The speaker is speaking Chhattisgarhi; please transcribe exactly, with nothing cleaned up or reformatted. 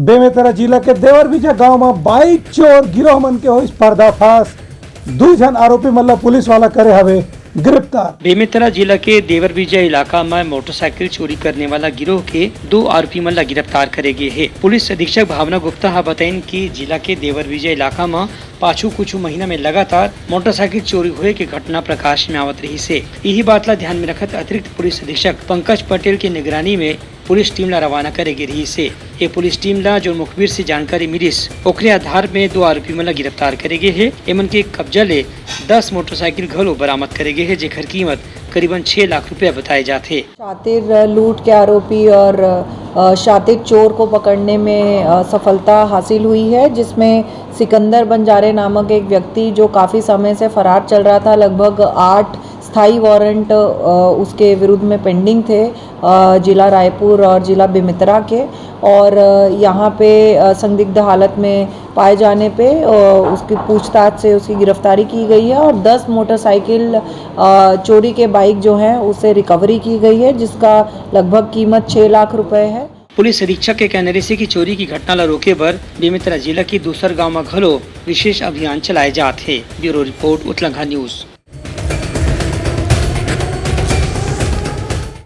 बेमेतरा जिला के देवरबीजा गांव म बाइक चोर गिरोह मन के होइस पर्दाफाश। दू झन आरोपी मन ला पुलिस वाला करे हवे गिरफ्तार। बेमेतरा जिला के देवरबीजा इलाका म मोटरसाइकिल चोरी करने वाला गिरोह के दो आरोपी मन ला गिरफ्तार करे गे हे। पुलिस अधीक्षक भावना गुप्ता ह बताइन कि जिला के देवरबीजा इलाका म पाछू कुछ महीना में लगातार मोटरसाइकिल चोरी होए के घटना प्रकाश में आवत रहिस हे। इही बात ला ध्यान में रखत अतिरिक्त पुलिस अधीक्षक पंकज पटेल के निगरानी में पुलिस टीम ला रवाना करे गे रहिस हे। ये पुलिस टीम ला जो मुखबिर से जानकारी मिलिस, ओकरे आधार में दो आरोपी मन ला गिरफ्तार करे गे हे। एमन के कब्जा ले दस मोटरसाइकिल घलो बरामद करे गे हे, जेकर कीमत करीबन छह लाख रुपया बताए जाथे। शातिर लूट के आरोपी और, अ, शातिर चोर को पकड़ने में, अ, सफलता हासिल हुई है, जिसमें सिकंदर बंजारे नामक एक व्यक्ति, जो काफ़ी समय से फरार चल रहा था, लगभग आठ स्थायी वारंट, अ, उसके विरुद्ध में पेंडिंग थे, अ, जिला रायपुर और जिला बेमेतरा के। और, अ, यहाँ पे, अ, संदिग्ध हालत में पाए जाने पे, अ, उसकी पूछताछ से उसकी गिरफ्तारी की गई है और दस मोटरसाइकिल, अ, चोरी के बाइक जो हैं, उसे रिकवरी की गई है, जिसका लगभग कीमत छह लाख रुपए है। पुलिस अधीक्षक के कहना रहिस हे कि चोरी की घटना ला रोके बर बेमेतरा जिला के दूसर गांव म घलो विशेष अभियान चलाए जात हे। Bureau report, Utlangha news.